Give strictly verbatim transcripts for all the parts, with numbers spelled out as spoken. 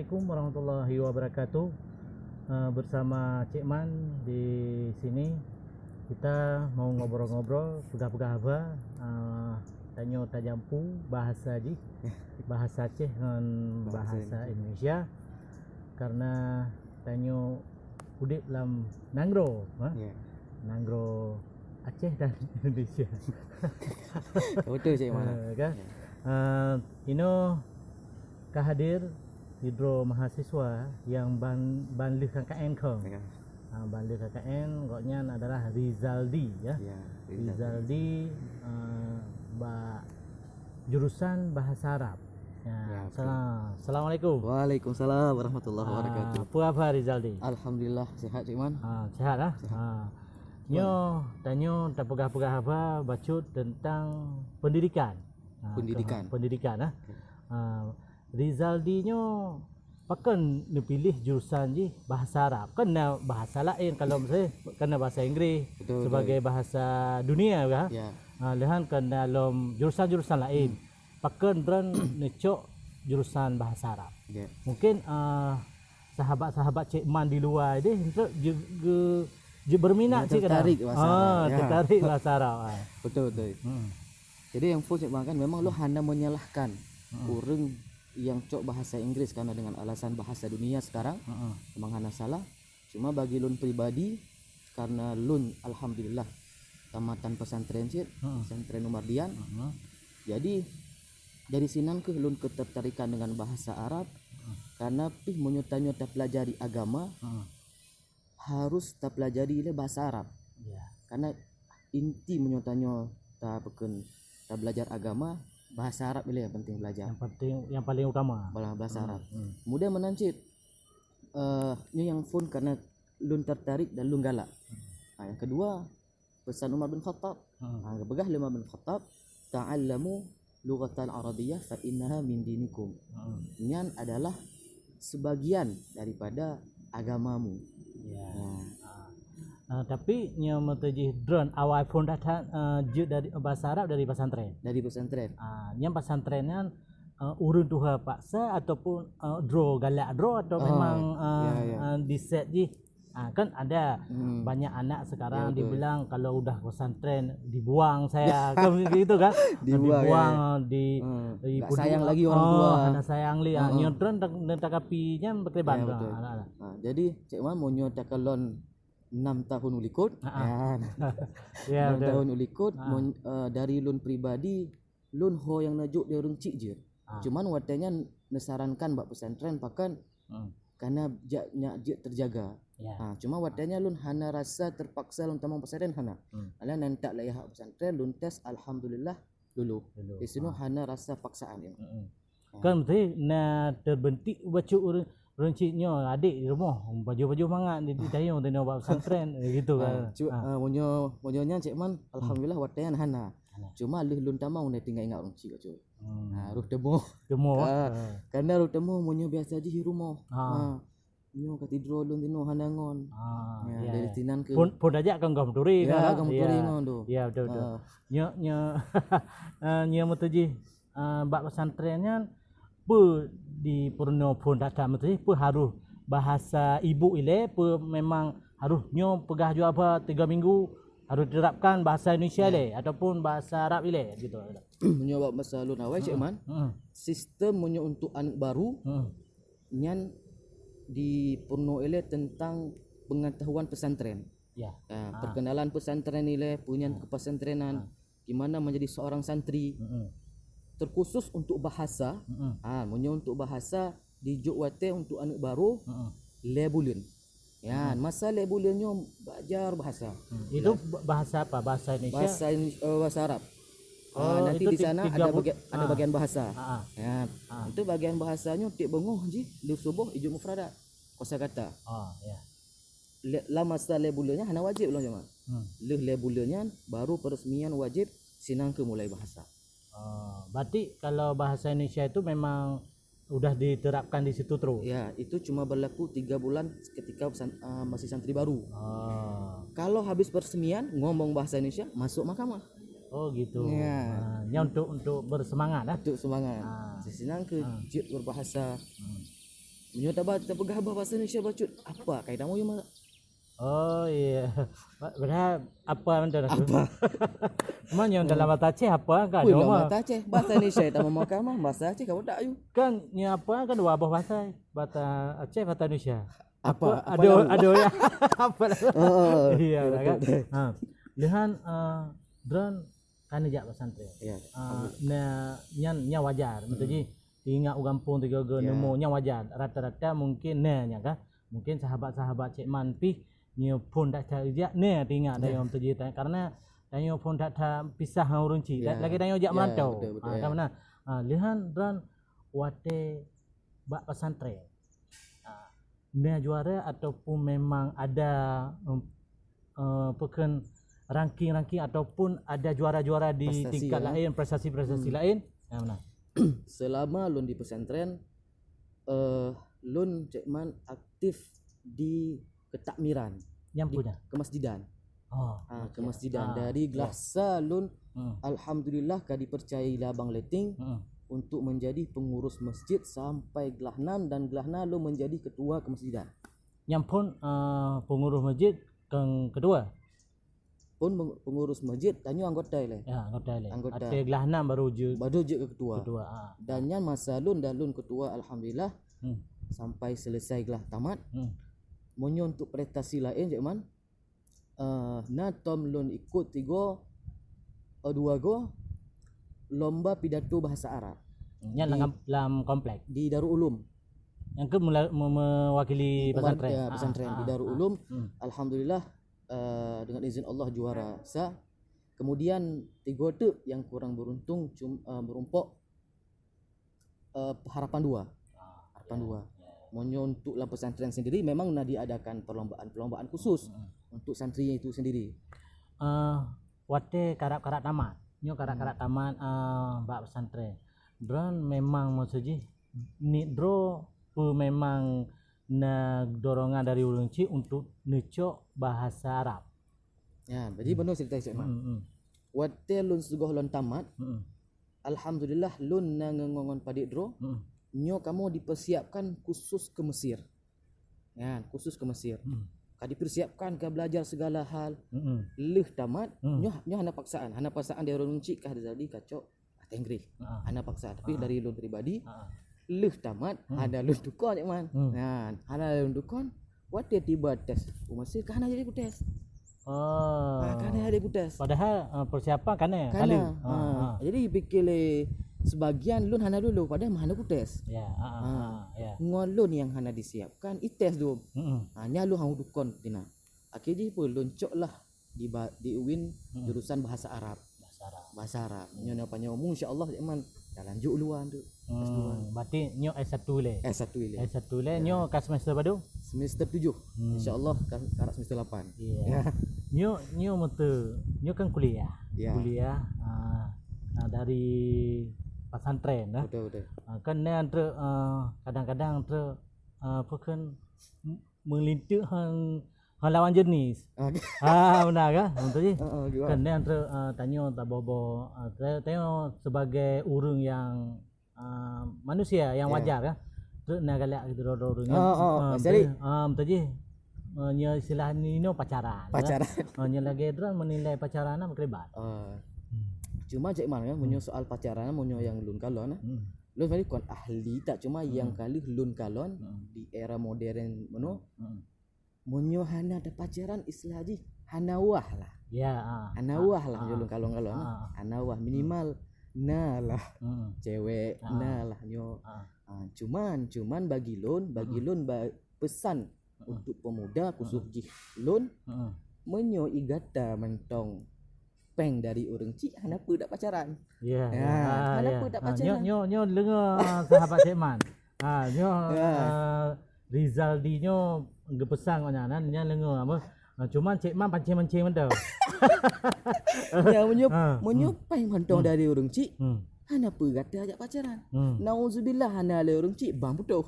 Assalamualaikum warahmatullahi wabarakatuh. Eh, bersama Cik Man di sini, kita mau ngobrol-ngobrol, peugah-peugah haba. Eh, tanyoe tajampu bahasa jih, bahasa Aceh ngon bahasa Indonesia. Karena tanyoe udeb lam nanggroe, ha? Nanggroe Aceh dan Indonesia. Betul, Cik Man. Eh, kan? Eh, inoe ka hadir sidroe mahasiswa nyang ban, ban lheueh K K N kon. Ha, ban lheueh K K N, gobnyan adalah Rizaldi, ya. Rizaldi, eh, bak jurusan bahasa Arab. Ya, salam. Assalamualaikum. Waalaikumsalam warahmatullahi wabarakatuh. Ah, apa khabar, Rizaldi? Alhamdulillah, sehat, Cik Man. Ah, sehat, ah? Sehat. Ah. Nyoe, tanyoe tapeugah-peugah haba bacut tentang pendidikan. Ah, pendidikan. Pendidikan, ah. Ah, Rizaldi nyoe pakon neupiléh jurusan jih bahasa Arab? Kan na bahasa laén, kalau misalnya kan na bahasa Inggris sebagai bahasa dunia, kan? Ya. Ah, leuhan kan na lom jurusan-jurusan laén. Pakon droen neucok jurusan bahasa Arab? Ya. Mungkin, ah, sahabat-sahabat Cik Man di luwa deh, untuk je, ge, je berminat cit kadang. Tertarik bahasa Arab. Ah, tertarik bahasa Arab, ah. Betul, betul. Hmm. Jadi nyang phôn Cik Man kan, memang lôn hana menyalahkan ureuëng nyang cok bahasa Inggris karena dengan alasan bahasa dunia sekarang, memang hana salah. Cuma bagi lôn pribadi, karena lôn alhamdulillah tamatan pesantren cit, pesantren Umar Dian. Jadi dari sinan keuh lôn ketertarikan dengan bahasa Arab, karena pih meunyoe tanyoe tapelajari agama, harus tapelajari lé bahasa Arab. Ya. Karena inti meunyoe tanyoe ta peukon, tabelajar agama, bahasa Arab ilée nyang penting belajar. Yang penting, yang paling utama. Bala-, bahasa Arab. Kemudian meunan cit, eh, nyoe nyang phôn karena lôn tertarik dan lôn galak. Ah, yang kedua, pesan Umar bin Khattab. Ah, geupeugah lé Umar bin Khattab, "Ta'allamu lughatal arabiyyah fa innaha min dinikum." Nyan adalah sebagian daripada agamamu. Ya. Ah. Ah, tapi nyoe meuteujih droen awai phôn that-that, eh, jeuet dari bahasa Arab dari pesantren. Dari pesantren. Ah, nyan pesantren nyan, eh, ureuëng tuha paksa ataupun, eh, droe galak droe atau memang, eh, eh, di set jih? Ah, kan ada banyak anak sekarang dibilang kalau udah pesantren dibuang saya, kan begitu kan? Dibuang, di, di nggak sayang lagi orang tua. Hana sayang lagi. Ah, nyoe droen tak, tak kapi nyan betul. Ah, jadi Cik Man, meunyoe takalon enam tahun ulikot, enam tahun ulikot, eh, dari lôn pribadi, lôn ho nyang neujok di ureuëng chik jeuet. Cuman watée nyan neusarankan bak pesantren pakon, karena jak nyak jeuet terjaga. Ha, cuma watée nyan lôn hana rasa terpaksa lôn tamong pesantren, hana. Alah nan tak lé hak pesantren, lôn tes, alhamdulillah, lulus. Di sinoe hana rasa paksaan. Kan meusti na terbentik bacut ureuëng, ureuëng chik nyoe, adek di rumoh, baju-baju mangat di, di tayong teunoe bak pesantren, gitu kan. Cu-, ah, meunyoe, meunyoe nyan Cik Man, alhamdulillah watée nyan hana. Cuma lheueh lôn tamong na tinggai ingat ureuëng chik bacut. Ah, roh teumoh. Teumoh. Ah, karena roh teumoh meunyoe biasa jih di rumoh. Ah. Nyoe ka tidroe lôn tinoe hana ngon. Ah, ya, dari sinan ke. Pun, pun tajak kan gom turi kan? Ya, gom turi ngon tu. Ya, betul, betul. Nyoe, nyoe, eh, nyoe meuteujih, eh, bak pesantren nyan, peu di peurunoe phôn that-that meuteujih, peu harus bahasa ibu ilée, peu memang harus nyoe peugah jua apa tiga minggu harus diterapkan bahasa Indonesia ilée ataupun bahasa Arab ilée gitu. Meunyoe bak masa lôn awai, Cik Man, sistem meunyoe untuk aneuk baru, nyan di peurunoe ilée tentang pengetahuan pesantren. Ya. Ah, perkenalan pesantren ilée, peunyan kepesantrenan, gimana menjadi seorang santri. Terkhusus untuk bahasa, ah, meunyoe untuk bahasa dijok watée untuk aneuk baru, lhée buleuen. Ya, masa lhée buleuen nyoe belajar bahasa. Itu bahasa apa? Bahasa Indonesia? Bahasa Indonesia, eh, bahasa Arab. Oh, ah, nanti itu di sana ada bagian, ada bagian bahasa. Ya, itu bagian bahasanya tiep beungoh jih lheueh suboh ijok mufradat, kosakata. Ah, ya. Lam masa lhée buleuen nyan hana wajéb lom jameun. Lheueh lhée buleuen nyan baru peresmian wajéb sinan keu mulai bahasa. Oh, berarti kalau bahasa Indonesia itu memang udah diterapkan di situ terus? Ya, itu cuma berlaku tiga bulan ketika pesan-, ah, masih santri baru. Oh. Kalau habis peresmian, ngomong bahasa Indonesia, masuk mahkamah. Oh, gitu. Ya. Ah, nyan untuk, untuk bersemangat, ah? Untuk semangat. Ah. Sinan keu jeuet berbahasa. Meunyoe taba tapeugah bahasa Indonesia bacut, apa kai tamu yuma? Oh, iya. Padahal apa mantong aku? Apa? Cuma nyang dalam bahasa Aceh apa kan? Wih, dalam bahasa Aceh. Bahasa Indonesia tamu makan mah, bahasa Aceh kamu tak ayu. Kan nya apa kan dua boh bahasa. Bahasa Aceh, bahasa Indonesia. Apa? Apa? Apa ada, lalu? Ada ya. Apa lalu? Oh, iya, betul, kan? Betul. Ha. Leuhan, eh, droen kan jak pesantren. Ya, nah, nyan, nyan wajar. Betul ji. Ingat u gampông tiga-tiga nemu, nyan wajar. Rata-rata mungkin na nyan kan. Mungkin sahabat-sahabat Cik Man pih nyoe phon dak cari jak na teuingat tanyoe betul ji. Karena tanyoe phon dak tapisah ngon ureueng chik. Lagi tanyoe jak merantau. Betul, betul, ha, kan mana? Ha, leuhan droen watèe bak pesantren. Ha, na juara ataupun memang ada, em, eh, apa kan, ranking-ranking ataupun ada juara-juara di tingkat lain, prestasi-prestasi lain? Ha, mana? Selama lôn di pesantren, eh, lôn Cik Man aktif di ketakmiran. Nyang di punya? Kemasjidan. Oh, ha, okey. Kemasjidan. Ah, dari glah sa lôn, alhamdulillah ka dipercayai lé Abang Leting untuk menjadi pengurus masjid sampai glah nam dan glah na lôn menjadi ketua kemasjidan. Nyang phon, eh, pengurus masjid kang ketua? Phon peng-, pengurus masjid, tanyoe anggota ilèe. Ya, anggota ilèe. Anggota. Watèe glah nam baru jeuet. Baru jeuet keu ketua. Ketua, ah. Dan nyan masa lôn dan lôn ketua, alhamdulillah, sampai selesai glah tamat. Meunyoe untuk prestasi laén, Cik Man, eh, na tom lôn ikut tiga, eh, dua go lomba pidato bahasa Arab. Nyan di, lam, lam komplek? Di Darul Ulum. Nyang ke mula-, me-, mewakili pesantren? Ya, pesantren di Darul Ulum. Alhamdulillah, eh, dengan izin Allah juara sa. Kemudian tiga teuk yang kurang beruntung cum-, eh, merumpok, eh, harapan dua. Ah, harapan dua. Ya. Meunyoe untuk lam pesantren sendiri memang na diadakan perlombaan-perlombaan khusus untuk santri itu sendiri. Eh, watèe karab-karab tamat. Nyoe karab-karab tamat, eh, bak pesantren. Droen memang maksud jih niet droe peu memang na dorongan dari ureueng chik untuk neucok bahasa Arab. Ya, jadi beuna cerita Cik Man. Watèe lôn sigoh lôn tamat, alhamdulillah lôn na ngon, ngon padit droe. Nyoe kamoe dipersiapkan khusus ke Mesir. Kan, khusus ke Mesir. Ka dipersiapkan, ka belajar segala hal. Lheueh tamat, nyoe, nyoe hana paksaan, hana paksaan dari ureueng chik kah jadi kacok bahasa Inggris. Hana paksaan, tapi dari lôn pribadi, lheueh tamat, hana lôn tukon, Cik Man. Kan, hana lôn tukon, watèe tiba tes u Mesir, ka hana jadi kutes. Oh. Ha, ka hana jadi kutes. Padahal, eh, persiapan ka na, ka na. Jadi pikir lé sebagian lôn hana lulus, padahal hana kutes. Ya, ha, ha, ha, ya. Ngon lôn nyang hana disiapkan, ites dum. Ha, nyan lôn hana tukon tina. Akhé jih pun lôn cok lah di ba-, di uin jurusan bahasa Arab. Bahasa Arab. Bahasa Arab. Nyoe na panjang umur, insya Allah, Cik Man. Dah lanjut luar tu. S dua. Berarti nyoe S satu ilèe? S satu ilèe. S satu ilèe, nyoe ka semester padum? Semester tujuh. Insya Allah ka, ka semester lapan. Ya. Nyoe, nyoe meute, nyoe kan kuliah. Ya. Kuliah, ah, ah, dari pesantren, nah. Betul, betul. Ah, kan nyan treuk, ah, kadang-kadang treuk, ah, apa kan, meulintèe hang, hang lawan jenis. Ah, beuna kan? Betul ji? Kan nyan treuk, ah, tanyoe taboh-boh, ah, ta-, tanyoe sebagai ureueng nyang, ah, manusia nyang wajar kan? Treuk na galak droe-droe ureueng kan? Ah, betul ji? Ah, nyoe istilah nyoe pacaran, kan? Pacaran. Ah, nyoe lagèe droe menilai pacaran na kerebat. Cuma Cik Man kan, meunyoe soal pacaran, meunyoe nyang lôn kalon, eh. Lôn tadi kon ahli tak, cuma nyang ka lheueh lôn kalon di era modern meunoe. Meunyoe hana tapacaran, istilah jih hana wah lah. Ya, ah. Hana wah lah, meunyoe lôn kalon-kalon, ah. Hana wah, minimal na lah. Cewek na lah nyoe. Ah, cuman, cuman bagi lôn, bagi lôn ba-, pesan untuk pemuda khusus jih lôn, meunyoe i gata mantong péng dari ureueng chik, hana peue dak pacaran. Ya, ya, hana peue dak pacaran. Nyoe, nyoe, nyoe deungoe, ah, sahabat Cik Man. Ha, nyoe, ah, Rizaldi nyoe geupeusan awak nyan, nyan deungoe apa? Ah, cuman Cik Man pancing-pancing mantong. Ya, meunyoe, meunyoe péng mantong dari ureueng chik, hana peue gata jak pacaran. Nauzubillah, hana lé ureueng chik, bang putôh.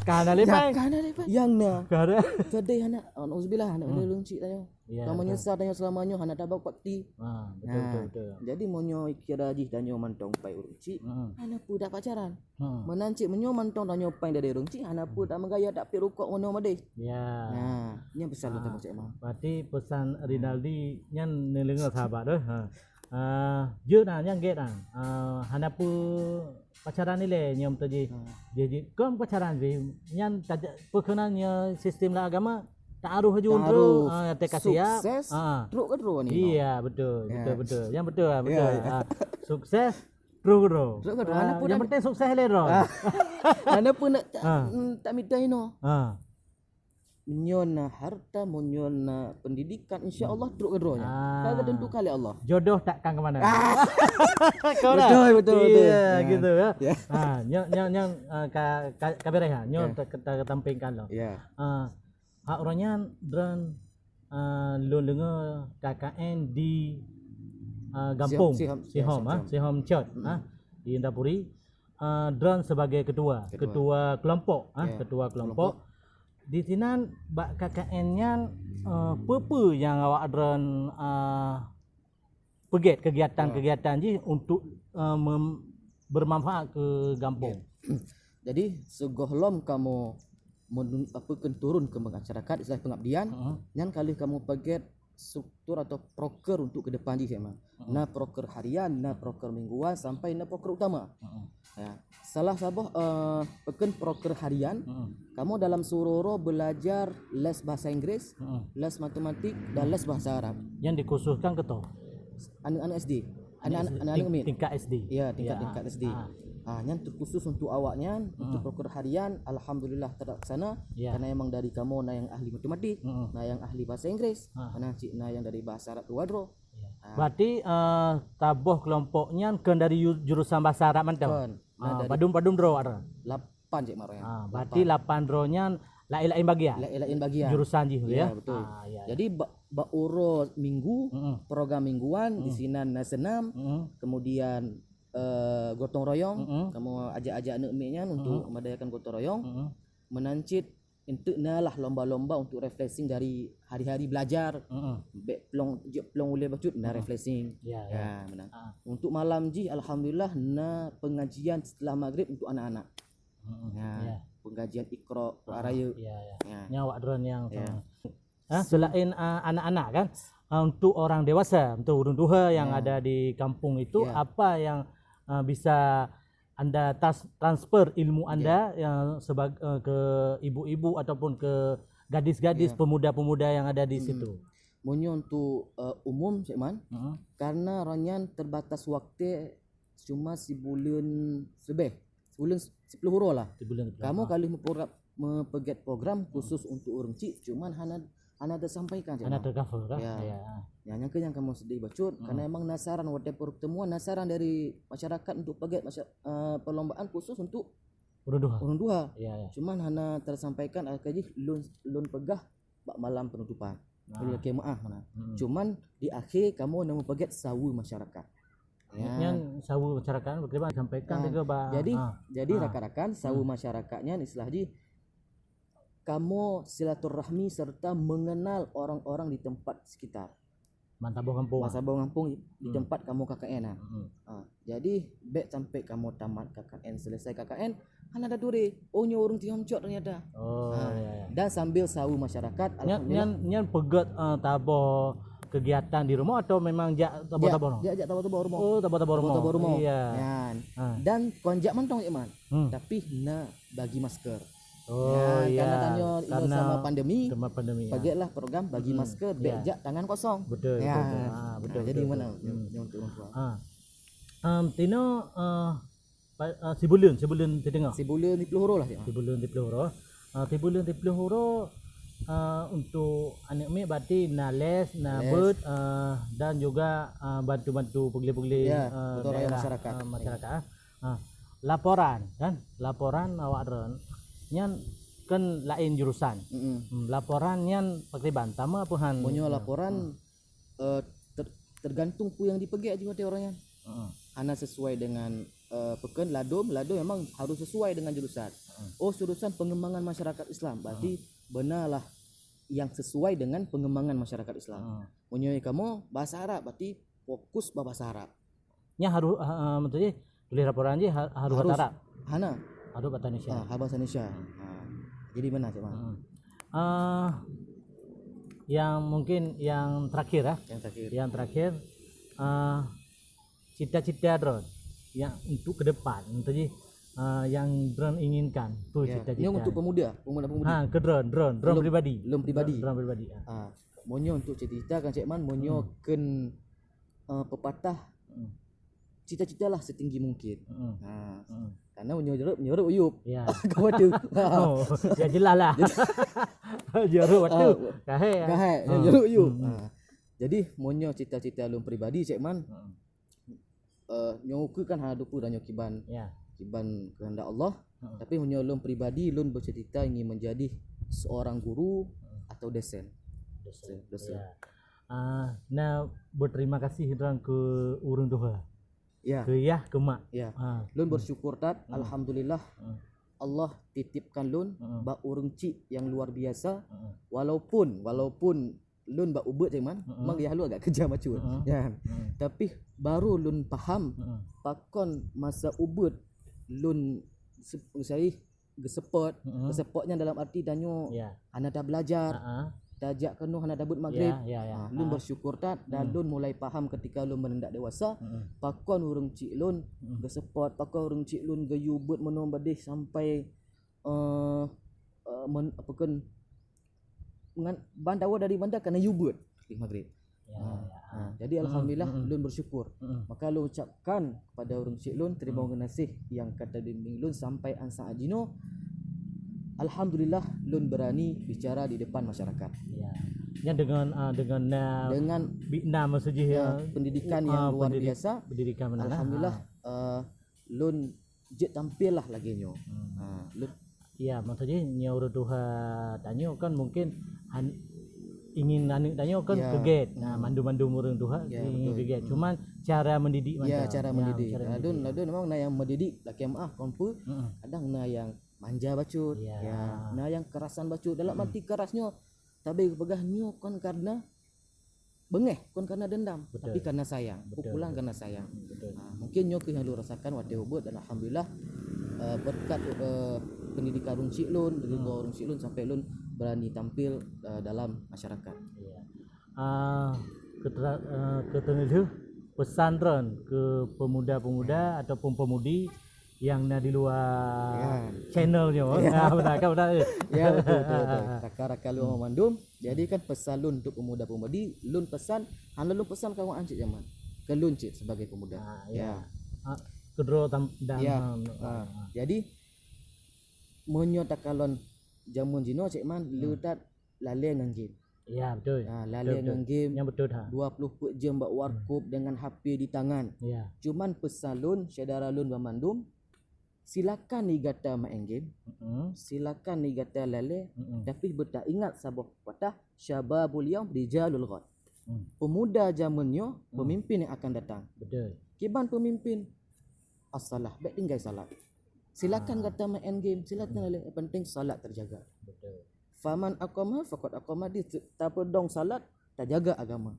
Ka hana lé péng. Ka hana lé péng. Nyang na. Ka hana. Keudéh hana, oh, nauzubillah, hana keudéh ureueng chik tanyoe. Ya, betul. Ka meunyeusal tanyoe seulama nyoe hana tabak bakti. Ha, betul, betul, betul. Jadi meunyoe kira jih tanyoe mantong pai ureueng chik, hana peue dak pacaran. Meunan cit meunyoe mantong tanyoe péng dari ureueng chik, hana peue dak meugaya dak piep rukok ngon nyoe madeh. Ya. Nah, nyan pesan lôn teuma cek ma. Berarti pesan Rinaldi nyan neudeungoe sahabat tu. Ha. Ah, jeuet na, nyang gét na. Ah, hana peue pacaran ilée nyoe meutuji. Jih, jih kon pacaran jih. Nyan tajak peukeunan nyoe sistem lam agama, ta'aruf laju trok, ah, teuka siap. Sukses, trok keudroe ni. Iya, betul, betul, betul. Yang betul, ah, betul. Ah, sukses, trok keudroe. Trok keudroe. Ah, yang penting sukses lé droe. Hana peue nak tak, mm, tak mita inoe. Ah. Meunyoe na harta, meunyoe na pendidikan, insya Allah trok keudroe nyan. Ah. Ka geuteuntukan lé Allah. Jodoh takkan ke mana. Ah. Betul, betul, betul. Iya, gitu ya. Ya. Ha, nyang, nyang, nyang, ah, ka, ka, ka beres ha. Nyoe ta-, ta-, tampengkan lom. Ya. Ah, hak uroe nyan droen, ah, lôn deungoe K K N di, ah, gampông Sihom, Sihom, Sihom, ah, Sihom. Sihom Church, ah, di Indrapuri. Ah, droen sebagai ketua, ketua kelompok, ah, ketua kelompok. Di sinan bak K K N nyan, eh, peue-peue nyang awak droen, eh, peugét kegiatan-kegiatan jih untuk, eh, mem-, bermanfaat ke gampông? Jadi, sigohlom kamoe meunun-, apa, keu turun ke masyarakat, istilah pengabdian, nyan ka lheueh kamoe peugét struktur atau proker untuk ke depan jih, Mak. Na proker harian, na proker mingguan, sampai na proker utama. Ya. Salah saboh, eh, peukeunan proker harian, kamoe dalam siuroe-uroe belajar les bahasa Inggris, les matematik, dan les bahasa Arab. Yang dikhususkan ke toh? Aneuk-aneuk S D. Aneuk-aneuk, aneuk-aneuk miet. Tingkat S D. Ya, tingkat, tingkat S D. Ah. Ah, nyan terkhusus untuk awak nyan, untuk proker harian, alhamdulillah terlaksana. Ya. Karena emang dari kamoe na yang ahli matematik, na yang ahli bahasa Inggris, na cit na yang dari bahasa Arab dua droe. Ya. Ah. Berarti, eh, taboh kelompok nyan kon dari yu-, jurusan bahasa Arab mantong? Kon. Ah, padum-padum droe ada? Lapan cek marah. Ah, berarti lapan droe nyan laén-laén bagian? Laén-laén bagian. Jurusan jih, ya? Ya, betul. Ah, ya, ya. Jadi, ba-, bak uroe minggu, program mingguan, di sinan na senam, kemudian, eh, gotong royong, kamoe ajak-ajak aneuk miet nyan untuk mengadakan gotong royong. Meunan cit enteuk na lah lomba-lomba untuk refreshing dari hari-hari belajar. Bèk plong, jeuet plong ulèe bacut, na refreshing. Ya, ya. Ya, meunan. Ah. Untuk malam jih, alhamdulillah, na pengajian setelah maghrib untuk anak-anak. Ya, pengajian Iqra, Quran Rayeuk. Ya, ya. Ya. Nyan awak droen nyang sama. Ha, selain, ah, anak-anak kan, ah, untuk orang dewasa, untuk ureueng tuha yang ada di kampung itu, apa yang, ah, bisa anda tas-, transfer ilmu anda yang sebag-, eh, ke ibu-ibu ataupun ke gadis-gadis, pemuda-pemuda yang ada di situ? Meunyoe untuk, eh, umum, Cik Man, karena uroe nyan terbatas waktu cuma sibuleuen leubeh, sibuleuen siploh uroe lah. Sibuleuen siploh uroe. Kamoe ka lheueh meupeugét program khusus untuk ureueng chik, cuman hana hana teusampaikan cit. Hana teucover kah? Ya. Ya. Ya, nyang keuh nyang kamoe sedih bacut, karena emang na saran watèe pertemuan, na saran dari masyarakat untuk peugét masya-, eh, perlombaan khusus untuk ureueng tuha. Ureueng tuha. Ya, ya. Cuman hana teusampaikan, akhé jih lôn, lôn peugah bak malam penutupan. Ulôn lakèe meu'ah meunan. Cuman di akhé kamoe na meupeugét saweue masyarakat. Ya. Nyan saweue masyarakat, bagaimana sampaikan juga bak, jadi, jadi rakan-rakan, saweue masyarakat nyan istilah jih kamoe silaturahmi serta mengenal orang-orang di tempat sekitar. Ban saboh gampông. Ban saboh gampông di tempat kamoe K K N ah. Ha, jadi bèk sampai kamoe tamat K K N, selesai K K N, hana taturi. Oh, nyoe ureueng Sihom Church ternyata. Oh, ya, ya. Dan sambil saweue masyarakat, nyan, alhamdulillah. Nyan, nyan peugét, eh, taboh kegiatan di rumoh atau memang jak taboh-taboh rumoh? Jak, jak taboh-taboh rumoh. Oh, taboh-taboh rumoh. Taboh-taboh rumoh. Iya. Nyan. Dan kon jak mantong, Cik Man. Tapi na bagi masker. Oh, ya, karena tanyoe inoe selama pandemi, selama pandemi, ya. Peugétlah program bagi masker, bèk jak tangan kosong. Betul, betul, betul. Ah, betul, jadi betul, mana? Yang untuk orang tua. Ah. Em, tino, eh, pa-, eh, sibuleuen, sibuleuen siteungoh. Sibuleuen siploh uroe lah, Cik Man. Sibuleuen siploh uroe. Ah, sibuleuen siploh uroe, ah, untuk aneuk miet berarti na les, na beuet, ah, dan juga, ah, bantu-bantu peugléh-peugléh, ya, ah, gotong royong daerah, masyarakat. Ah, masyarakat, ah. Ha, laporan kan, laporan awak droen nyan kan laén jurusan. Hmm, laporan nyan pakriban, sama apa han? Meunyoe laporan, eh, ter-, tergantung peue nyang dipeugét jih watèe uroe nyan. Hana sesuai dengan eh, peukon ladôm, ladôm memang harus sesuai dengan jurusan. Oh, jurusan pengembangan masyarakat Islam. Berarti benalah yang sesuai dengan pengembangan masyarakat Islam. Meunyoe kamoe bahasa Arab, berarti fokus bak bahasa Arab. Nya harus, ah, ah, maksudnya tulis laporan je ha-, harus bahasa Arab. Hana. Harus bahasa Indonesia. Ah, harus bahasa Indonesia. Ah. Jadi mana, Cik Man? Ah, yang mungkin yang terakhir, ya. Yang terakhir. Yang terakhir, ah, cita-cita droen yang untuk ke depan, untuk ji, ah, yang droen inginkan, tu cita-cita. Ini untuk pemuda, pemuda-pemudi. Ha, ke droen, droen, droen pribadi. Lôn pribadi. Droen pribadi. Ah. Ah, meunyoe untuk cita-cita kan, Cik Man, meunyoe kheun, eh, pepatah, cita-citalah setinggi mungkin. Ha. Karena meunyoe jeuet, meunyoe jeuet uyup. Ya. Kau ada. Oh, ya jelas lah. Jeuet waktu. Ah, kahai. Kahai, jeuet uyup. Ha. Jadi, meunyoe cita-cita lôn pribadi, Cik Man, eh, nyoe ukeue kan hana dupeue dan nyoe kiban, kiban keuheundak Allah. Tapi meunyoe lôn pribadi, lôn bercita-cita ingin menjadi seorang guru atau dosen. Dosen. Dosen. Ya. Ah, na berterima kasih droen keu ureueng tuha. Ya. Keu yah, keu mak. Ya. Ah. Lôn bersyukur that, alhamdulillah, Allah titipkan lôn bak ureueng chik yang luar biasa. Walaupun, walaupun lôn bak ubeut, Cik Man, memang yah lôn agak keujam bacut, kan. Tapi baru lôn paham pakon masa ubeut lôn se-, usai geuseupôt, geuseupôt nyan dalam arti tanyoe hana tabelajar, tajak keunoe hana tabeuet maghrib. Ya, ya, ya. Ha, lôn bersyukur that dan lôn mulai paham ketika lôn meurandak dewasa, pakon ureueng chik lôn geuseupôt, pakon ureueng chik lôn geuyue beuet meunoe meudeh sampai, eh, eh, men-, apa kan, ngan, ban tawoe dari banda kana yue beuet di maghrib. Ya, ha, ya. Ha, jadi alhamdulillah, lôn bersyukur. Maka lôn ucapkan kepada ureueng chik lôn terima gaséh yang ka tabimbing lôn sampai an saat jinoe. Alhamdulillah, lôn berani bicara di depan masyarakat. Ya. Nyan dengan, ah, dengan, ah, dengan bina maksud jih, ya, pendidikan yang luar biasa. Pendidikan menengah. Alhamdulillah, eh, lôn jeuet tampil lah lagée nyoe. Ha, lôn. Ya, maksud jih nyoe ureueng tuha tanyoe kan mungkin han-, ingin aneuk tanyoe kan keu gét. Nah, mandum-mandum ureueng tuha ingin keu gét. Cuman cara mendidik mantong. Ya, cara mendidik. Ladôm, ladôm memang na nyang mendidik, lakée meuah, kon peue. Kadang na nyang manja bacut. Ya. Ya, na nyang kerasan bacut. Dalam arti keras nyoe, tapi geupeugah nyoe kon karena beungéh, kon karena dendam, tapi karena sayang. Pukulan karena sayang. Ha, mungkin nyoe keuh nyang lôn rasakan watée ubeut dan alhamdulillah, eh, berkat, eh, pendidikan ureueng chik lôn, ridha ureueng chik lôn sampai lôn berani tampil, eh, dalam masyarakat. Ya. Ah, keutera-, eh, keuteuneuh pesan droen keu pemuda-pemuda ataupun pemudi yang na di luar channel nyoe. Ya. Ah, beuna kan, beuna, eh? Ya, betul, betul, betul. Rakan-rakan lôn mandum. Jadi kan pesan lôn untuk pemuda-pemudi, lôn pesan, hana lôn pesan keu awak cit jameun. Keu lôn cit sebagai pemuda. Ah, ya. Ah, keudroe tam-, dan, ya. Ah, ah. Jadi, meunyoe takalon jameun jinoe, Cik Man, le that lalée ngon game. Ya, betul. Ha, lalée ngon game. Nyang betul, ha. Dua puluh peuet jeuem bak warkop dengan H P di tangan. Ya. Cuman pesan lôn, syedara lôn banmandum, silakan ni gata main game, silakan ni gata lalée, tapi beutaingat saboh pepatah, "Syababul yaum rijalul ghad." Pemuda jameun nyoe pemimpin yang akan datang. Betul. Kiban pemimpin? As-salah, bék tinggai salat. Silakan gata main game, silakan lalée, yang penting salat terjaga. Betul. "Faman aqamaha faqad aqama din." Tapeudong salat, tajaga agama.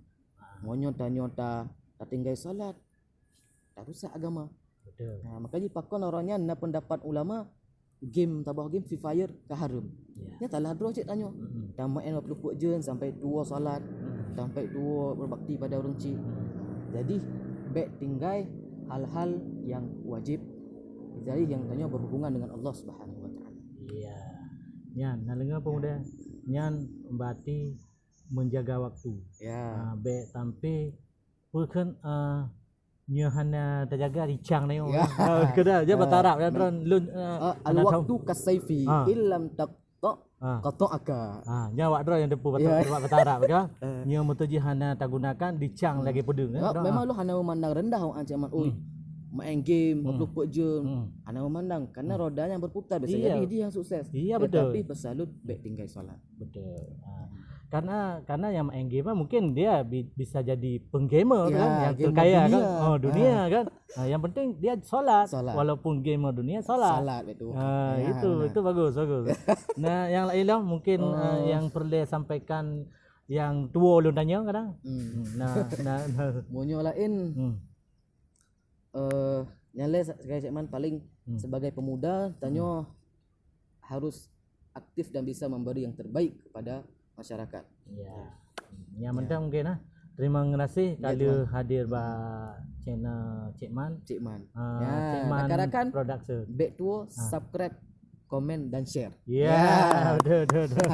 Meunyoe tanyoe ta-, tatinggai salat, tarusak agama. Betul. Ha, makanya pakon orang nyan na pendapat ulama, game, saboh game Free Fire ka hareuem. Ya. Nyan salah droe cit tanyoe. Tamaén dua puluh peuet jeuem sampai tuwoe salat, sampai tuwoe berbakti pada ureueng chik. Jadi, bék tinggai hal-hal yang wajib, jadi yang tanyoe berhubungan dengan Allah Subhanahu wa Taala. Iya. Nyan, na deungoe pemuda, nyan berarti menjaga waktu. Ya. Ha, bék sampai peue kheun, eh, nyoe hana tajaga ricang na nyoe. Ya. Ha, keudroe, ya, bahasa Arab, ya, droen lôn, eh, al-waqtu kasaifi, illam taqta, qata'aka. Ha, nyan awak droen nyang teupeu bahasa Arab, kan? Nyoe meuteuji hana tagunakan, ricang lagée peudeueng, kan? Memang lôn hana memandang rendah awak ancaman, ui, main game, dua puluh peuet jeuem, hana memandang, karena roda yang berputar, bisa jadi dia yang sukses. Iya, betul. Tetapi pesan lôn bék tinggai salat. Betul. Ha. Karena karena yang main game kan mungkin dia bi- bisa jadi penggamer Ya, kan, yang gamer terkaya kan. dunia. Oh, dunia Ah. kan. Nah, yang penting dia salat. Salat. Walaupun gamer dunia salat. Salat, betul. Ah, Ya, itu benar. itu bagus bagus. Nah, yang lain lah mungkin Oh. uh, yang perlu sampaikan yang tua ulun tanya kadang. Hmm. Hmm, Nah, nah, nah. Meunyoe lain Hmm. eh nyang lé sa- sebagai Cik Man paling Hmm. sebagai pemuda tanyoe harus aktif dan bisa memberi yang terbaik kepada masyarakat. Ya. Yang Ya. penting mungkin ah. Terima kasih Ya, kali terima. hadir ba channel Cik Man. Cik Man. Ah, Ya, Cik Man rakan-rakan, Production. Back to Ah. subscribe, komen dan share. Ya, Ya. betul betul betul.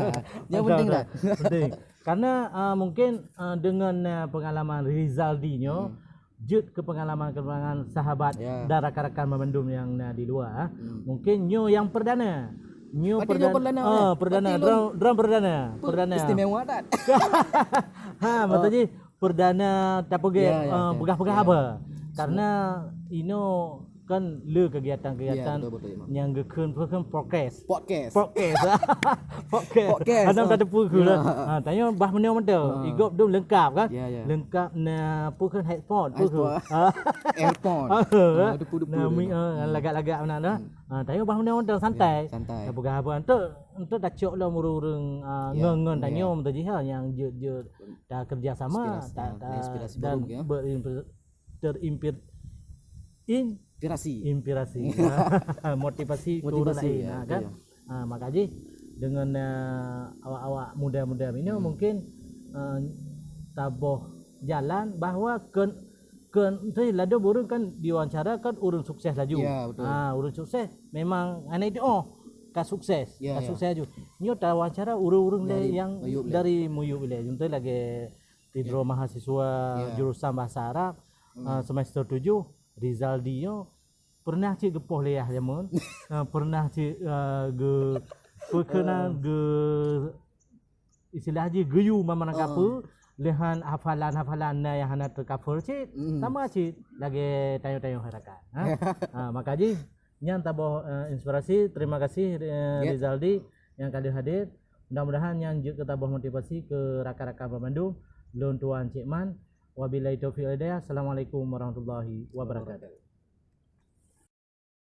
Yang Betul, penting betul. dah. Penting. Karena uh, mungkin uh, dengan uh, pengalaman Rizaldi nyo, Hmm. jeuet ke pengalaman-pengalaman sahabat Ya. dan rakan-rakan memandum yang na di luar. Hmm. Mungkin nyo yang perdana. Nyo Berarti nyo perdana. perdana, Ah, eh? perdana. Berarti lôn Drum, drum perdana. Apa Perdana. istimewa dah? ha, maksudnya perdana tak pergi Ya, ya, uh, ya. peugah-peugah Ya. apa? Karena ino kan le kegiatan-kegiatan Ya, betul, betul, Imam. yang geukheun apa kan podcast. Podcast. Podcast. podcast. Podcast, Ada ah. tak tepu ke Ya. lah. Ha, tanya bah menang mata. Ha. Igop tu lengkap kan? Ya, ya. Lengkap na apa kan headphone, apa ke? Headphone. Ha. Airphone. Ha. Ha, depu-depu Nah, tu, mi- Imam. ha, Hmm. lagak-lagak mana dah. Hmm. Ha, tanya bah menang mata santai. Ya, santai. Tak peugah apa untuk untuk dah cok lah ureueng-ureueng ah, Ya. ngon-ngon Ya. tanya mata jiha yang jeuet-jeuet dah kerja sama Inspirasi, tak ah, tak inspirasi dan baru, ya. berimpir- terimpir in Inspirasi. inspirasi motivasi ke orang Motivasi, lain ya, ha, kan betul. Ha, maka jih dengan uh, awak-awak muda-muda ini Hmm. mungkin uh, taboh jalan bahwa ke ke tu lado burung kan diwawancara kan ureueng sukses laju. Ya, betul. Ha, ureueng sukses memang aneuk itu oh ka sukses, Ya, ka ya. sukses laju. Nyo tawawancara ureueng-ureueng Dari lain yang Mayup lain. dari Muyup lain. Contoh lagi Tidro Ya. mahasiswa Ya. jurusan bahasa Arab Hmm. uh, semester tujuh, Rizaldi nyo pernah cit geupoh lé yah jameun. uh, pernah cit uh, ge perkenan ge istilah jih geuyue mama Ah. nangkapeue leuhan hafalan-hafalan na yang hana tercover cit. Hmm. Sama cit lagi tayo-tayo rakan. Ha? ha, maka jih nyan taboh uh, inspirasi. Terima kasih uh, Ya. Rizaldi yang kali hadir. Mudah-mudahan nyan jeuet keu taboh motivasi ke rakan-rakan pemandu. Lôn Tuan Cik Man. Wabillahi taufiq wal hidayah. Assalamualaikum warahmatullahi wabarakatuh.